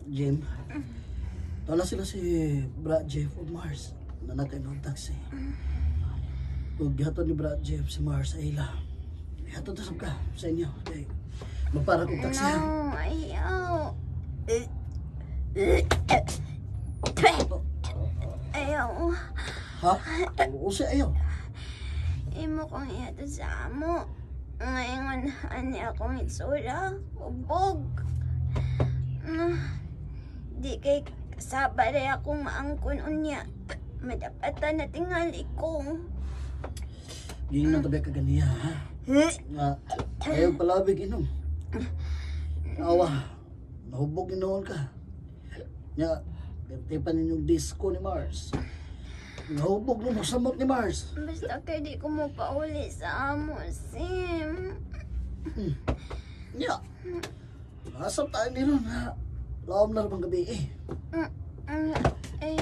Jim, tala sila si Bra Jeff of Mars na natay og taxi. Ug gihatod ni Bra Jeff si Mars sa ila. Ihatod ta sab ka sa inyo. Kay magpara kog taxi, ha? No, ayaw. Ayaw. Ha? Usa ayaw. Imo kong ihatod sa amo. Ngayon, ani akong itsura. Hubog. Di kay kasaba rin akong maangkon unya. Madapatan na tingali ko. Giingnan tabi ka ganiya, ha? Nga, ayaw palabig inom. Awa, nahubog inoon ka. Nga, pa ninyong disco ni Mars. Nahubog mo samot ni Mars. Basta kay di ko mo pauli sa amo, Sim. Nya, nasab tayo ni ron, ha? Laom na rin gabi eh. Ay, ay.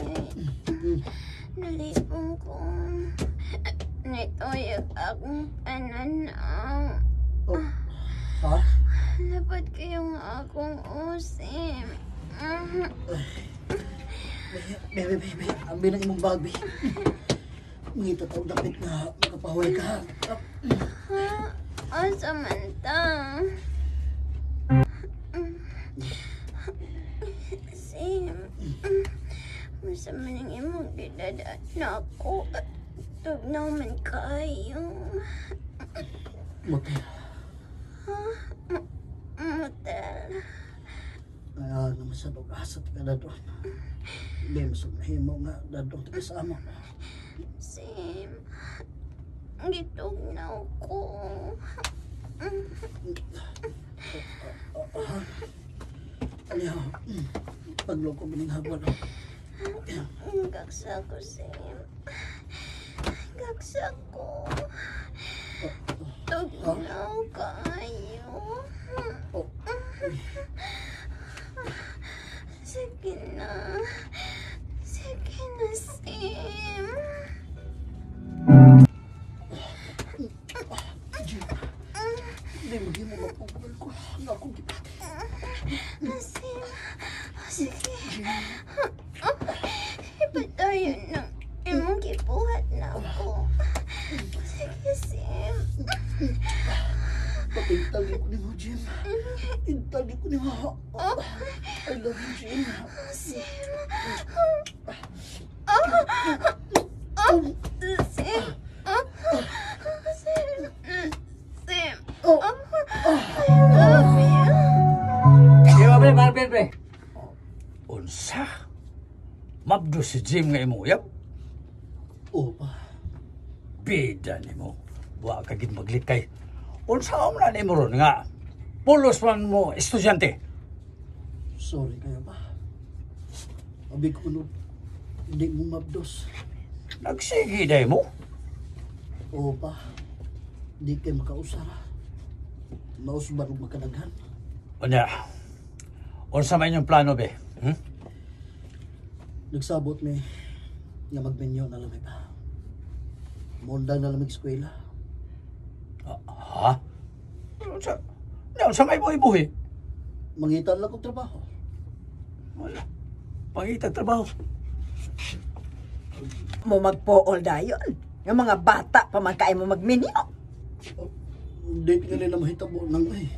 Nalipong ko. Nituyag akong pananaw. Oh, ha? Dapat kayong akong usim. Bebe, bebe, ang binang imong bag, be. Ngita tawag dapit na makapahuway ka, ha? Ha? Asa man ta? Sim. Masa man ang imong gidadaan na ako. Tugnaw man kayo. Motel. Motel. Kaya naman sa asa ka na doon. Hindi, mas mahimo nga dadong taga sa amo. Sim. Gitugnaw ko. Ano, pagloko bining hagwan. Gagsa ko, Sim. Gagsa ko. Tugnaw kayo. Oh, Sige na. Sige na, Sim. Jim. Hindi, maghimo mapugol ko. Nga akong gipati. Sim. Sige. Ipatayo na. Imong gibuhat na ako. Sige, Sim. Patintagi ko ni mo, Jim. Intagi ko ni mo. I love you, Jim. Sim. Sim. Sim. Sim. Oh, I love you. Di ba, pre, pre, pre? Unsa? Mabdo si Jim nga imong uyab? Oh pa. Bida nimo. Wa ka gid maglikay. Unsa man na nimo ron nga? Pulos man mo estudyante. Sorry kayo pa. Abi ko no, hindi mo mabdos. Nagsige day mo. Oo pa. Hindi kayo makausara. Mausban og makadaghan. Unya. Unsa man inyong plano be? Nagsabot mi nga magmenyo na lamig pa. Mondang na lamig eskwela. Ha? Unsa? Nya unsa may buhi-buhi? Mangita lang kog trabaho. Wala. Pangitag trabaho. Mo magpool dayon. Nga mga bata pa man kay mo magminyo. Hindi tingali na mahitabo nang eh.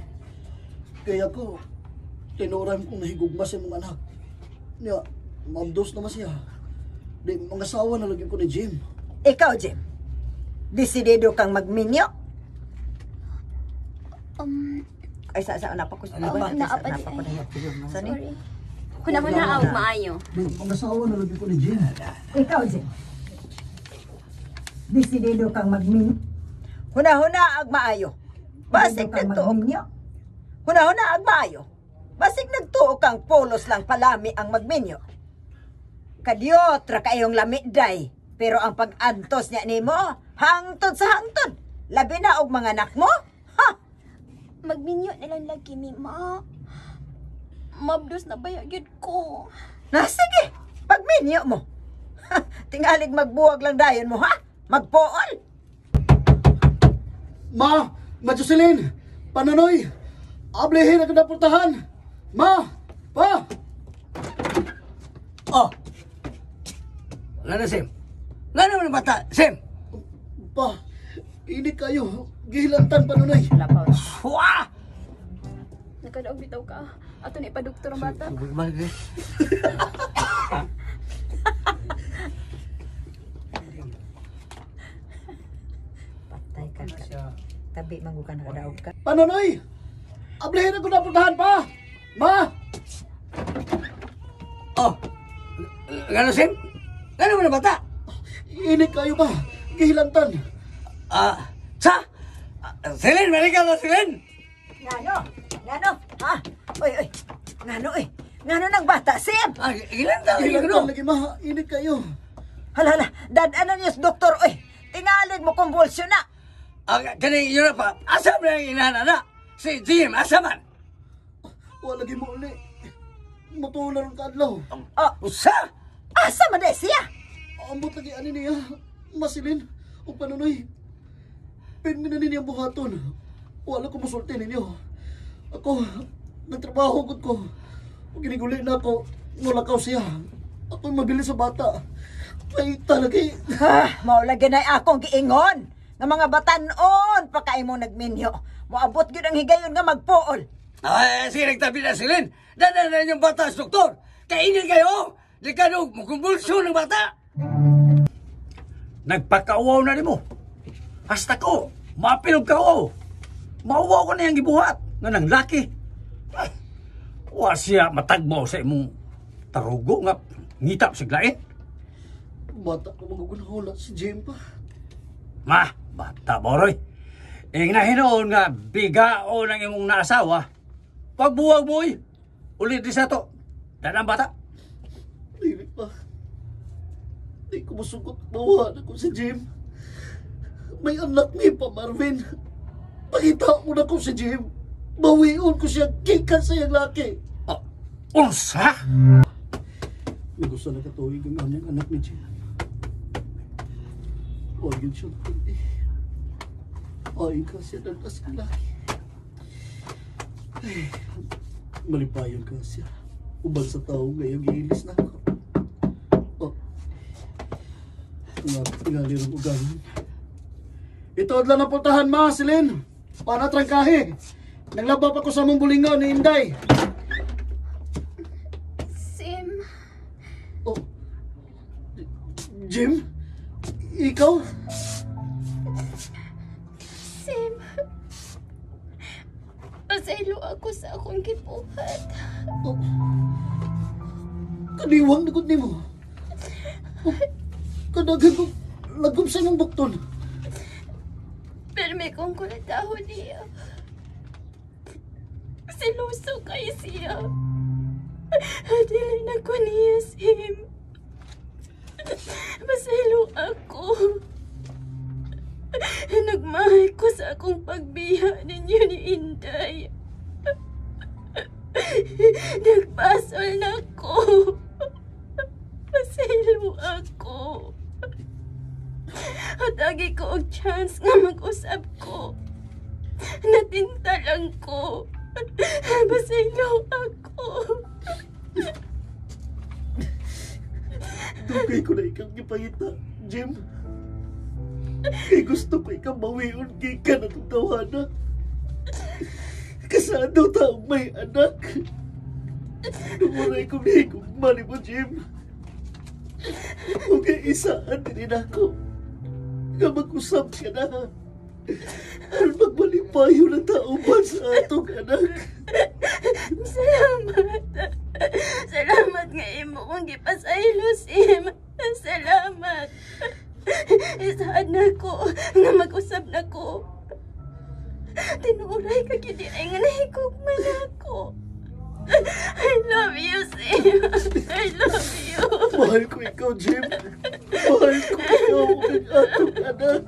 Kaya ko, tinuran kong nahigugma sa imong anak. Niya, mabdos naman siya. Di, mga asawa na lagi ko ni Jim. Ikaw, Jim. Desidido kang magminyo. Ay, sa napa ko. Ano ba? Napa Naapa ko. di ay. Sa ni? Sorry. Huna-huna ang maayo. Di, mga asawa na lagi ko ni Jim. Ikaw, Jim. Desidido kang magminyo. Huna-huna ag maayo. Basig nagtuo. Huna-huna ag maayo. Basig nagtuo kang polos lang palami ang magminyo. Kadiyot ra kayong lami day. Pero ang pag-antos niya nimo, hangtod sa hangtod. Labi na og mga anak mo. Ha? Magminyo na lang lagi mi, ma. Mabdos na ba gyud ko? Na sige, pagminyo mo. Ha, tingalig magbuwag lang dayon mo ha? Magpool. Ma! Ma Jocelyn! Panonoy! Ablehin ang kadaportahan! Ma! Pa! Oh. Ngano, Sim? Ngano man ang bata, Sim? Pa! Init kayo. Gihilantan pa nunay. Lapaw. Wah! Nakadaog bitaw ka. Ato na ipadoktor ang bata. Patay ka ka. Tabi man gud ka nakadaog ka. Panonoy! Ablihin ako na puntahan pa! Ma! Oh. Ngano, Sim? Ngano man ang bata? Init kayo ba? Gihilantan. Ah, sa? Ah, Silin, balik ka na, Silin! Ngano? Ngano? Ha? Oy, oy. Ngano oy? Ngano nang bata, Sim? Ah, ilan ta? Gihilantan lagi ma. Init kayo. Hala, hala. Dad-anan niyo sa doktor, oy. Tingalig mo kumbulsyon na. Ah, kani yun na pa. Asa man ang inahan na? Si Jim, asa man? Wala lagi mo uli. Mutulan ang kaadlaw. Oh, Usa! asa man day siya? Ambot lagi ani niya. Masilin. O panonoy. Pirmi na ninyo ang buhaton. Wala ko musulti ninyo. Ako, nagtrabaho gud ko. O giniguli na ako. Nulakaw siya. Ako'y mabili sa bata. Ay, talagay. Ha, mao lagi na akong giingon. Nga mga batanon pa kay mo nagminyo. Moabot gyud ang higayon nga magpuol. Ay, sige, nagtabi na Silin. Dada na inyong bata, sa doktor. Kainin kayo. Di ka nung mukumbulsyon ng bata. Nagpakauaw na nimo. Hasta ko, mapilog ka o. Mauwaw ko na yung gibuhat. Nga nang laki. Ah, wa siya matagbo sa imong tarugo nga ngita sa lain. Bata ko magugunahula si Jim pa. Ma, bata boroy. Ing nahinoon nga bigao ng imong naasawa. Pagbuwag mo oy. Ulit di sa to. Danang bata. Dili pa. Di ko masukot mawahan ako si Jim. May anak ni pa, Marvin. Pakita mo na ko si Jim. Bawion ko siya gikan sa iyang laki. Oh, unsa? May gusto na katuig ang among anak ni Jim. Huwag yun siya kundi. Ay ka siya ng asang laki. Ay, malipayon ka siya. Uban sa tao ngayong giilis na ako. Oh. Nga, tingali rin ugalan. Ito adla na puntahan ma, Silin. Para trangkahe. Naglaba pa ko sa mong bulingaw ni Inday. Sim, Oh. Jim? Ikaw? Sim. Pasaylo ako sa akong gibuhat. Oh. Kaniwang na gud nimo. Oh. Kadaghan ko lagom sa imong bukton. Pero may kong kulatahon niya. Siluso kay siya. Dili na ko niya, Sim. Pasaylo ako. Nagmahal ko sa akong pagbiya ninyo ni Inday. Nagbasol na ko. Pasaylo ako. Hatagi ko og chance nga mag-usab ko. Natinta lang ko. Pasaylo ako. Dugay ko na ikaw gipangita, Jim. Kay gusto ko ikaw bawion gikan atong tawana. Kasado taong may anak. Numuray ko ni mali mo, Jim. Okay, isaan din ako. Nga mag-usap ka na. Aron magmalipayo ng tao ba sa atong anak? Salamat. Salamat nga imo kong gipasaylo, Sim. Salamat. Isaad na ko nga mag-usab na ko. Tinuuray ka gyud ay nga nahigugma na ako. I love you, Sim. I love you. Mahal ko ikaw, Jim. Mahal ko ikaw, ang atong anak.